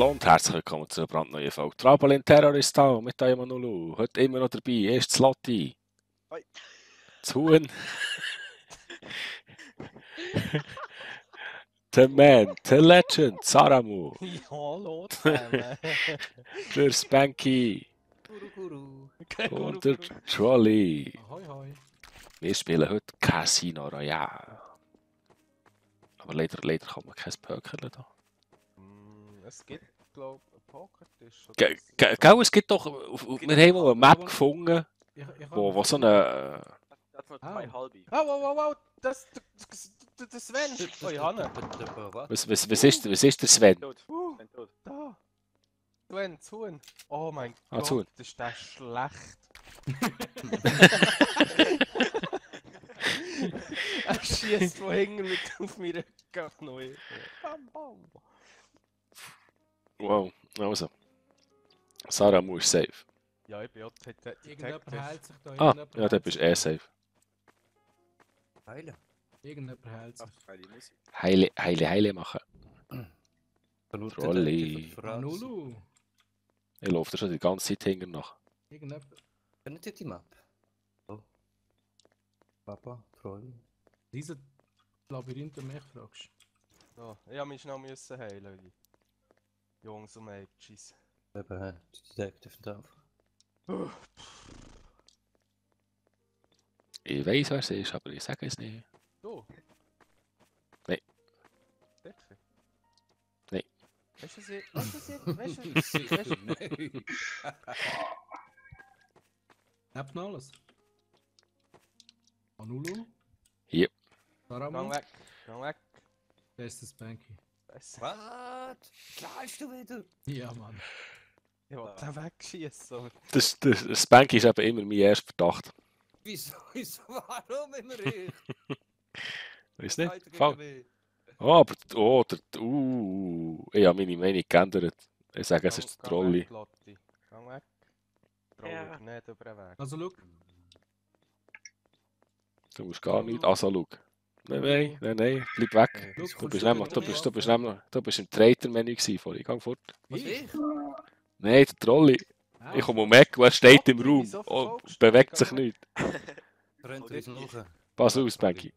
Hallo und herzlich willkommen zu einer brandneuen Folge Trampolin Terrorist Town mit Emanuelu. Heute immer noch dabei, erst Slotti. Hoi. Das Huhn. The Man, The Legend, Saramu. Ja, hallo zusammen. Der Spanky Guru. und der Trolley. Ahoi, hoi. Wir spielen heute Casino Royale. Aber leider kann man kein Pökerle da. Es gibt, glaube ich, einen Pokertisch. Gell, es gibt doch, wir haben mal eine Map gefunden, wo so eine... Dat wordt twee halbi. Wow, das Sven. Oh, Johanna. Was ist der Sven? Dood. Ben dood. Da. Sven, das Huhn. Oh mein Das Gott, Huhn. das ist der schlecht. Er schießt von hinten mit auf meinen Knochen. Bam, bam. Wow, also. Saramu ist safe. Ja, ich bin auch Irgendjemand Detective. heilt sich da. Ah, ja, da bist du eh safe. Heilen. Irgendjemand heilt sich. Ach, geile Musik. Heile machen. Trolli. Nulu. Ich laufe da schon die ganze Zeit hinten nach. Irgendjemand. Kennt ihr die Map? Oh. Papa, Troll. Diese Labyrinth, um mich fragst. So, ich musste mich schnell müssen heilen. Jungs und Mädchen. Eben, die Detective drauf. Ich weiß, wer es ist, aber ich sage es nicht. Du? Nein. Wirklich? Nein. Weißt du, weißt du, Nein. Habt ihr alles? Nulu. Hier. Saramu. Gang weg. Das ist das Banky. Scheiße. Was? Schläfst du wieder? Ja, Mann. Ich wollte den wegschießen. Das Spanky ist eben immer mein erster Verdacht. Wieso? Warum immer ich? Weißt du Seid nicht? ihr Fall. gegen mich? Oh, aber... Oh, ich habe meine Meinung geändert. Ich sage, es ist der Trolli. Gang weg. Trolli, Ja. nicht über den Weg. Also, schau. Du musst gar nicht... Also, schau. Nein, bleib weg. Schau, Du bist im Traitor-Menü gewesen vorhin. Gang fort. Was ich? Nein, der Trolli. Ich komme um Eck, er steht im Raum. Wieso Oh, verfolgst du bewegt mich? sich nicht. Rennt uns nach. Pass auf, Spanky.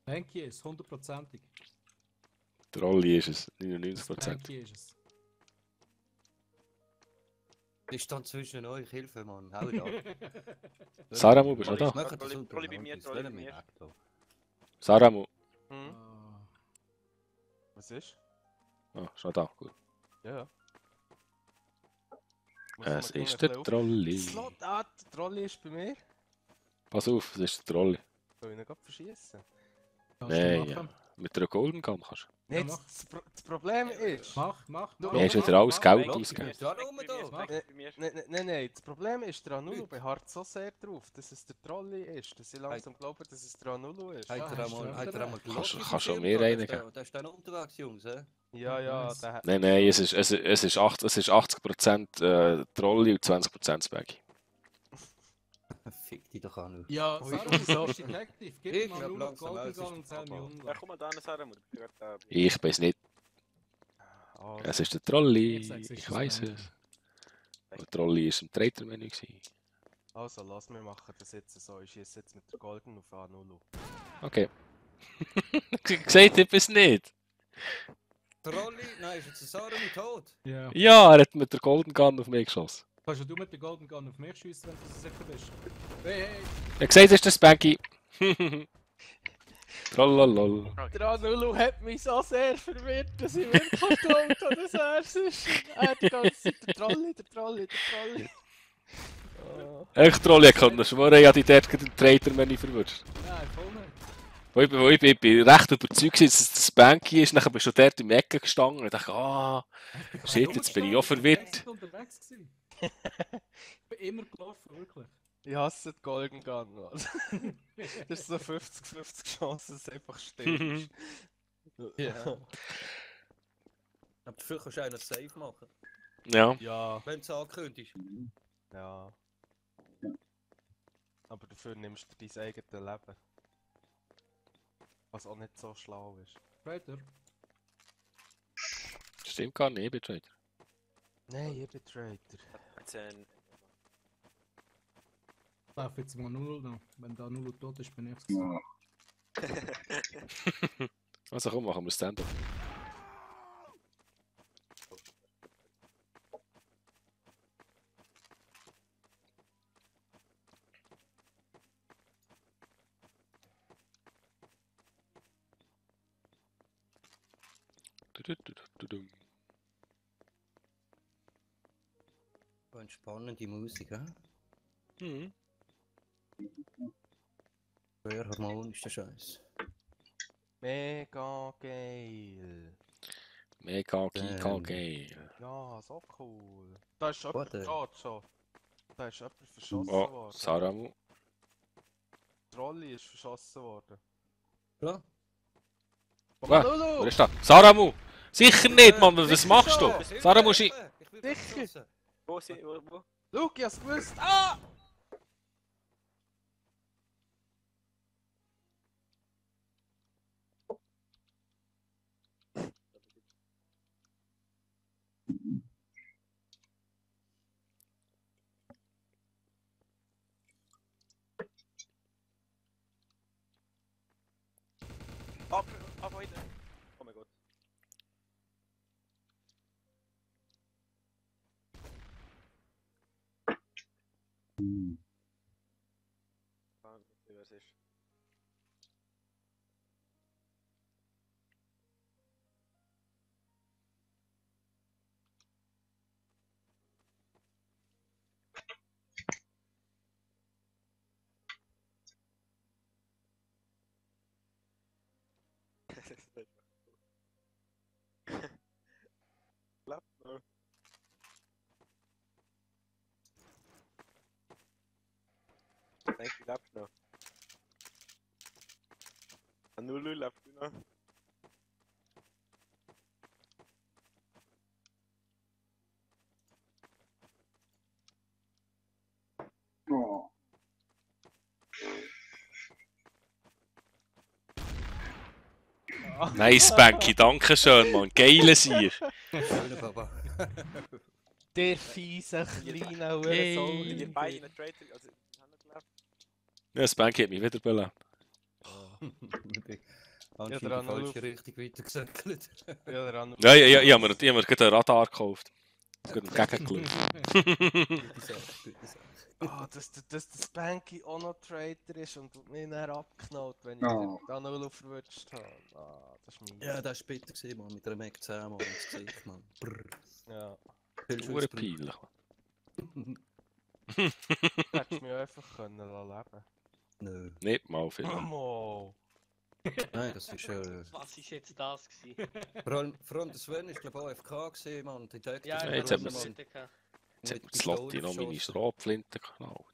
Banky ist 100%ig. Trolli ist es. Das 99%. Banky ist es. Ich stand zwischen euch, Hilfe, Mann. Hau da. Saramu, bist du noch da? Machen das Trolli bei mir, Trolli bei mir. Saramu. Hm? Ah, Was ist? Ah, ist noch da. Gut. Ja. Es ist der Trolli. Der Trolli ist bei mir. Pass auf, es ist der Trolli. Soll ich ihn gerade verschießen? kannst du Nein, machen? Mit einer Golden Gun kannst du. Nein, mach. das Problem ist... Mach. Du hast wieder alles Geld Mach. ausgegeben. Ja, rum da. Bei mir. Nein, das Problem ist, der Anulu beharrt so sehr drauf, dass es der Trolli ist, dass ich langsam glaube, dass es der Anulu ist. Hat er einmal Kannst gelassen? schon mehr reinigen. Da ist dann unterwegs, Jungs, hä? Ja, Nice. der hat... Nein, es ist 80% Trolli und 20% Spanky. Fick dich doch an. Ja, Ui, Saramu wieso? ist Detective. Gib Ich ihm mal glaub, Nulu langsam Golden aus, Gun ist und der 10 Papa. Millionen. Ja, kom maar daar naar Sarah, moet ik Ich weiß nicht. Also, Es ist der Trolli. Ich sag's, es ist Ich weiß Spanky. es. Der Trolli ist im Traitor-Menü gewesen. also, lass mir machen das jetzt so. Ich schieße jetzt mit der Golden auf Anulu. Okay. Gesagt etwas nicht. Trolli? Nein, ist jetzt ein Sarah mit tot? Ja. Ja, er hat mit der Golden Gun auf mich geschossen. Kannst du mit der Golden Gun auf mich schiessen, wenn du sicher bist? Hey. Er hat gesagt, es ist der Spanky. Trollolol. Der Anulu hat mich so sehr verwirrt, dass ich wirklich geglaubt habe, dass er es ist. Er hat die ganze Zeit der Trolli. Oh. Echt Trolli, ich kann schwören, ich habe dich dort gerade im Traitor-Menü verwirrt. Nein, voll nicht. Ich bin recht überzeugt, dass es der Spanky ist. Dann bist du dort im Ecken gestanden und dachte, shit, jetzt bin ich auch verwirrt. Unterwegs gewesen. Ich bin immer gelaufen, wirklich. Ich hasse die Golden Gun. Mann. Das ist so 50-50 Chance, dass es einfach stimmt. Ja. Aber dafür kannst du einen Safe machen, Ja. Ja, wenn es angekündigt ist. ja. Aber dafür nimmst du dein eigenes Leben. Was auch nicht so schlau ist. Später. Stimmt gar nicht, ich bin Trader. Nein, ich bin Trader. Erzählen. Ich laufe jetzt mal 0 noch. Wenn da 0 tot ist, bin ich es. Ja. Also komm, machen wir Stand-up. So entspannende Musik, hä? Mhm. Sehr harmonischer Scheiß. Mega geil. Mega Kika geil. Ja, so cool. Da ist jemand Warte. tot schon. Da ist jemand verschossen Oh, worden. Saramu. Die Trolley ist verschossen worden. Ja? Komm Ah, mal, Lulu! Wer ist da? Saramu! Sicher nicht, Mann, was sicher machst du? schon. Saramu, schi... Ich bin Sicher. verschossen. Wo sind, wo? Schau, ich hab's gewusst! Ah! Ab heute. Oh mein Gott. Ah, wer es ist. Klappt noch. Nein, klappt noch. An Lulu lebt noch. Oh. Nice, Banky, danke schön, Mann. Geile Sieg. Schöner Papa. Der fiese kleine Yay. Hurensohn. Die beiden Traitor, also, haben noch gelebt. Ja, das Banky hat mich wieder belebt. Ich bin Ja, anscheinend der in die Anruf. falsche Richtung weitergesöckelt. Ja, der andere. Ja, ich habe mir gerade ein Radar gekauft. Gerade entgegengeschaut. Gute Sache, gute Sache. Ah, dass das Banky auch noch Traitor ist und mich dann abknallt, wenn ich Oh. den Danilo verwünscht habe. Ah, das ist mies. Ja, das war bitter gewesen, Mann, mit einer Mac 10 Mann ins Gesicht, Mann. Brrr. Ja. Viel Hure Schuss peinlich. Du hättest mich einfach können leben. Nö. Nicht mal viel. Mo. Nein, das ist Was ist jetzt das gewesen? vor allem der Sven ist glaube ich auch AFK gewesen, Mann. Die Detective Ja, Ja, ich jetzt habe haben das wir's. mitbekommen. Jetzt hat mit mir Slotti Pistole noch meine verschossen. Schrotflinte geknallt.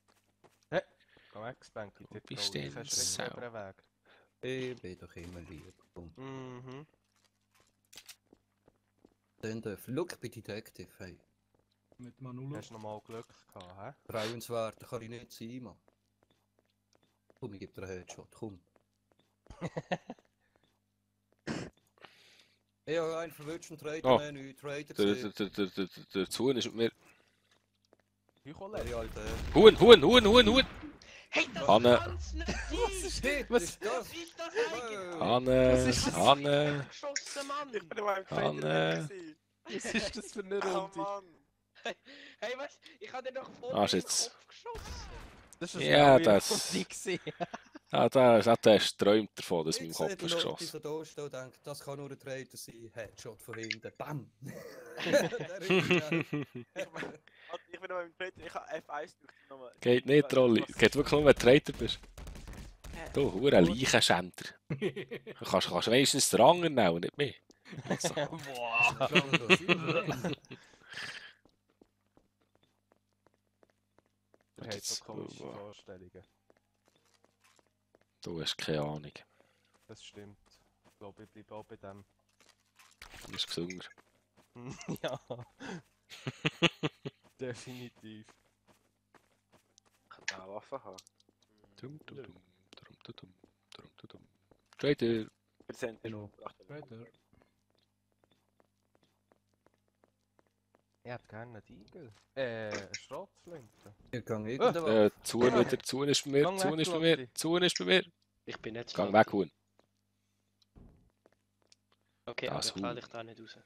Geh weg, Banky. Wo bist du denn, Kannst Sau? du über den Weg. Ich bin doch immer lieb. Komm. Mhm. Dann dürfen. Schau, ich bin Detective, hey. Mit Manolo. Hast du noch mal Glück gehabt, hä? Vertrauenswert kann ich nicht sein, Mann. Komm, ich gebe dir einen Headshot, komm. Ich habe einen verwünschten Trader, Oh. nein, Trader Der gesehen. Zuhn ist mit mir. Heuchler. Wer Alter. Huhn! Hey, das Anne. kann's nicht Was sein! ist Was Was? ist das? Was ist das eigentlich? Hanne, Was ist das? Hanne. Geschossen, Mann! Ich bin immer im Anne. Traitor gewesen. Was ist das für eine Oh Runde? Mann. Hey, was? Ich hab dir doch vor Ah, mir im jetzt- Kopf geschossen! Das Ja, eine das- Runde gewesen. Ah, der ist träumt davon, dass mein Jetzt Kopf hat ist der Lotti geschossen. so da stehen und denkt, das kann nur ein Trader sein. Headshot von hinten. Bam! Der ist geil. Ich bin immer im Traitor, ich habe F1 durch nochmal. Geht nicht, Trolli. Geht wirklich nur, wenn du Traitor bist. Du, hure Leichenschänder. Du kannst wenigstens den Anger nehmen, nicht mehr. Also, Boah. Er hat so komische Vorstellungen. du hast keine Ahnung. Das stimmt. Ich glaube, ich bleibe auch bei dem. Du bist gesünder. Ja. Definitiv. Ich kann eine Waffe haben. Traitor. Prozent. Genau. Trader. Ich hätte gerne einen Igel. Eine Schrotflinte. Ich kann irgendwo. Zuhn wieder, Zuhn ist bei mir, Gang Zuhn weg, ist bei mir, Lotti. Zuhn ist bei mir. Ich bin nicht Gang zu weg, Huhn. Okay, Das aber fall Huhn. ich da nicht raus.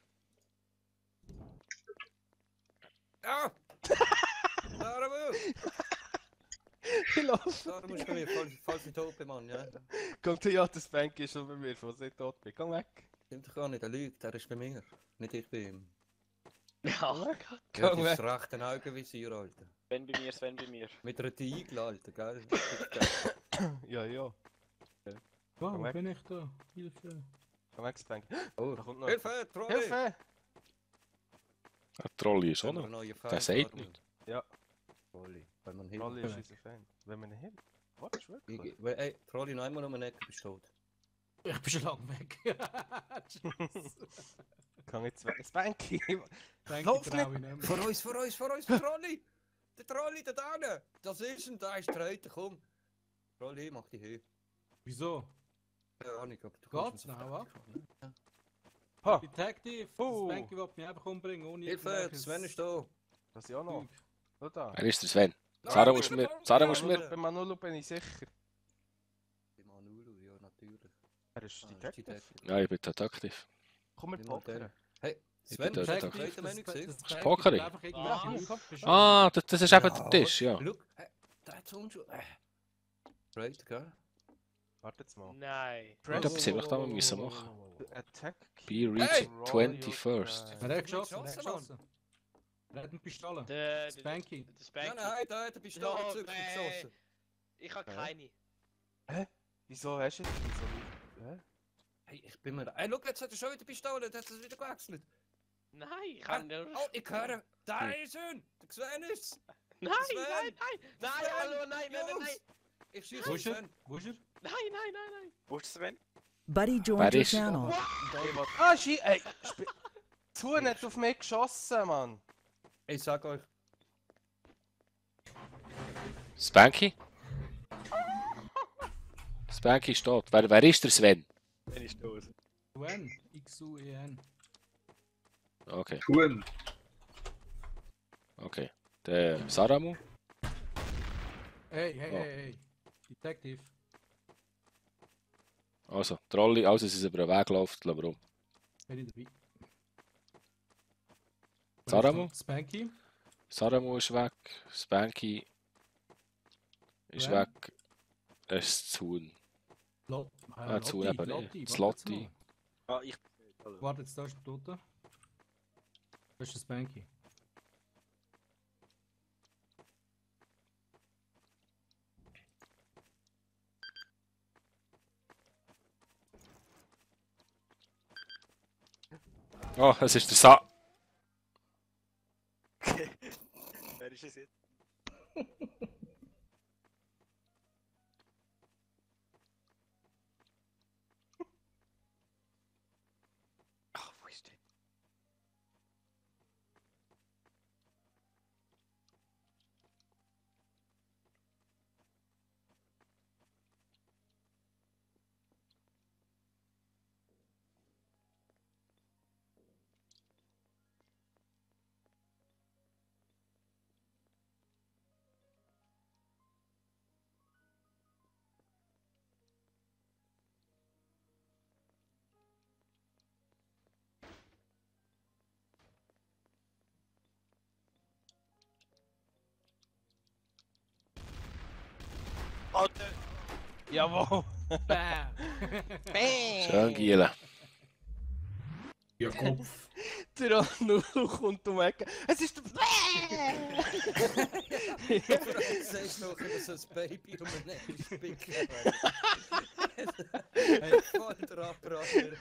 Ah! Sarah, Ich laufe. Sarah musst du mir falls ich tot bin, Mann, ja. Kommt ja, das Bank ist schon bei mir, falls ich tot bin. Gang weg. Stimmt doch gar nicht, er lügt, er ist bei mir. Nicht ich bei ihm. Ja, Ja, Gang das weg. rechte Augenvisier, Alter. Sven bei mir, Sven bei mir. Mit einer Tiegel, Alter, gell? Ja, ja. Oh, Komm wo weg. bin ich da? Hilfe. Gang weg, das Bank. Oh, Da kommt noch. Hilfe, Trolli! Hilfe! Der Trolli ist auch Haben wir noch. einen neuen Der Feind, sagt Armin. nicht. Trolli, wenn man Rolli Hilfe... ist unser Fan. Wenn wir ihn hin. Was? Wirklich? Ey, Trolli, noch einmal um den Ecke, bist du tot. Ich bin schon lang weg. Gang jetzt weg. Das Banky! Danke, Lauf trau ich nicht Vor mehr. uns, der Trolli! Der Trolli, da drinnen! Das ist ein, da ist der Reiter, komm! Trolli, mach die Höhe. Wieso? Keine Ahnung, aber du Geht's kommst noch, wa? Ha! Detective! Oh. Das Banky will mich einfach umbringen, ohne Hilfe, irgendwelches Sven ist da! Das ist ja noch. Zeug. Schau da. Wer ist der Sven? Sarah musst du mir, Sarah musst du mir. Bei Manolo bin ich sicher. Bei Manulu, ja, natürlich. Er ist Ah, Detective. Ja, ich bin Detektiv. Komm mit Nimm mal Pokern. Hey, Ich Sven, bin hast du dort. den zweiten Menü gesehen? Das Ist Pokering? einfach Ah, irgendwelche Leute beschossen. Ah, das ist eben der Tisch, ja. Schau, der hat so Unschuld. Right, gell? Warte jetzt mal. Nein. Und etwas haben wir da mal müssen machen. Attack. Be reached 21st. Wer hat geschossen? Wer hat Geschossen, geschossen? Wer hat eine Pistole? Der Spanky. Spanky. Nein, da hat er Pistole Ja, gezückt und nee. geschossen. Ich habe keine. Wieso hast du jetzt wieso? Hey, ich bin mir... Hey, schau, jetzt hat er schon wieder Pistole, jetzt hat er es wieder gewechselt. Nein, ich kann nur... Oh, ich höre, da ist er! Der Sven ist's! Nein, Sven! nein, nein! Nein, Sven! hallo, nein, nein, nein, nein! Ich schieße Wo auf ist er? Sven. Wo ist er? Nein, nein, nein, nein! Wo ist Sven? Buddy Wer joined your ist- channel. Ah, ey! Zu nicht auf mich geschossen, Mann! Ich sag euch, Spanky? Spanky steht. Wer ist der Sven? Sven ist tot. UN. X-U-E-N. Okay, Tun. okay. Der Saramu? Hey, hey, Oh. hey, hey. Detective. Also, Trolli, also sie über den Weg läuft, lassen wir um. Bin ich dabei. Saramu? Spanky. Saramu ist weg. Spanky ist Wer? weg. Es ist zu Huhn. Lot. Ah, zu eben nicht. Lotti. Das warte Lotti. jetzt Ah, ich... mal. Warte, jetzt da ist der Tote. Das ist der Spanky. Oh, es ist der Sa... Wer ist es jetzt? Ach, wo ist der? Oh, der... Jawohl! Bam! Schön, Giele. Ihr Kopf. Der Anu kommt um die Ecke. Es ist der jetzt sagst du noch so ein Baby um den Neck spicken. Voll der Abrater.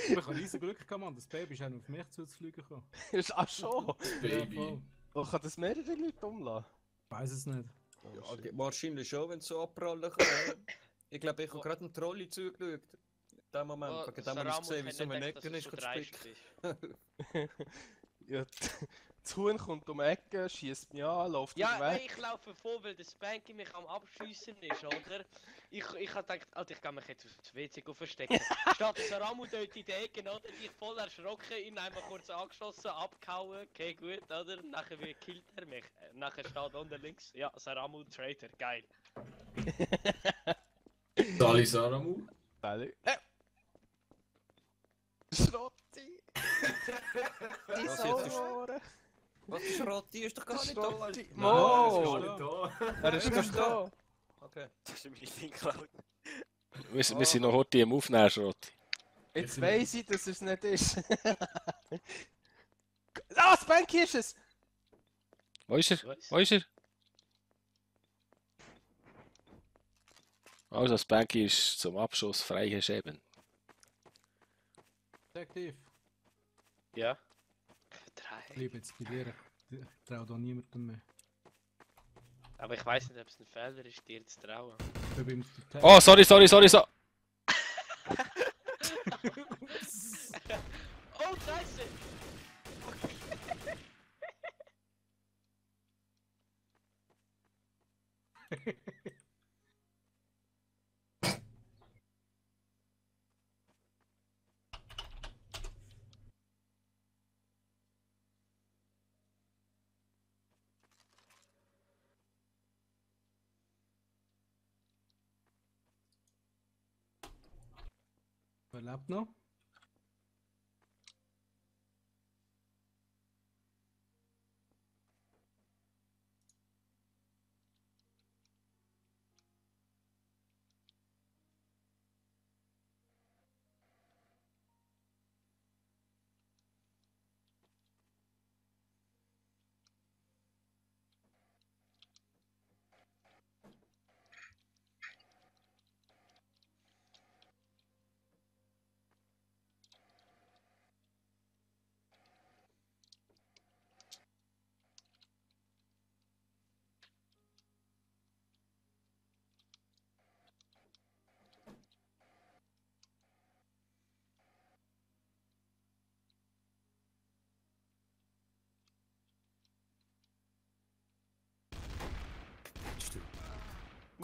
Ich habe riesen Glück gehabt, Mann. Das Baby ist auch auf mich zuzufliegen gekommen. Ist auch schon! Baby. voll. Oh, kann das mehrere Leute umlassen? Ich weiß es nicht. Ja, wahrscheinlich schon, wenn es so abprallen kann. Ich glaube, ich habe gerade einen Trolli zugeschaut. In dem Moment, wegen dem habe ich gesehen, wie so ein Ecken ist gespielt. Ja, das Huhn kommt um die Ecke, schießt mich an, läuft Ja, wieder nein, weg. ich laufe vor, weil der Spanky mich am Abschiessen ist, oder? Ich habe gedacht, Alter, ich kann mich jetzt aufs WC verstecken. Statt der Ramu dort in der Ecke, oder? Ich voll erschrocken, ihn einmal kurz angeschossen, abgehauen, okay, gut, oder? Nachher wie killt er mich. Nachher steht unten links, ja, Saramu Traitor, geil. Sali Saramu. Schrotti! Die Was Saurohren! Was ist Rotti? Ist doch gar nicht da. Schrotti! Nein, Mo! er ist gar nicht Er ist doch da! Okay. Das ist meine Ding geklaut. Wir sind noch heute im Aufnehmen, Schrotti. Jetzt weiss ich, dass es nicht ist. Ah, Spanky ist es! Wo ist er? Was? Wo ist er? Also, Spanky ist zum Abschuss freigeschrieben. Detektiv. Ja. Ich 3. bleibe jetzt bei dir. Ich traue da niemandem mehr. Aber ich weiß nicht, ob es ein Fehler ist, dir zu trauen. Ich bin der Oh, sorry. Oh, Scheiße! Wer lebt noch?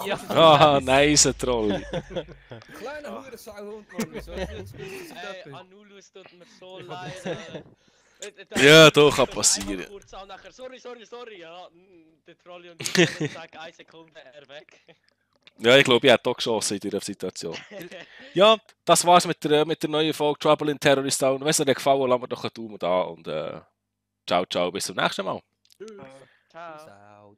Ja! Ah, nice Troll. Kleiner Hurensauhund, Mann. Wieso hast du jetzt gewusst, dass ich Ey, das bin? Anulus tut mir so leid. Ja, doch, kann passieren. Kurz auch nachher, sorry, ja. Der Trolli und ich sagen 1 Sekunde, er weg. Ja, ich glaube, ich hätte auch geschossen in dieser Situation. Ja, das war's mit der neuen Folge Trouble in Terrorist Town. Wenn es dir gefallen, lassen wir doch einen Daumen da und ciao, bis zum nächsten Mal. Tschüss. Ciao. Sau.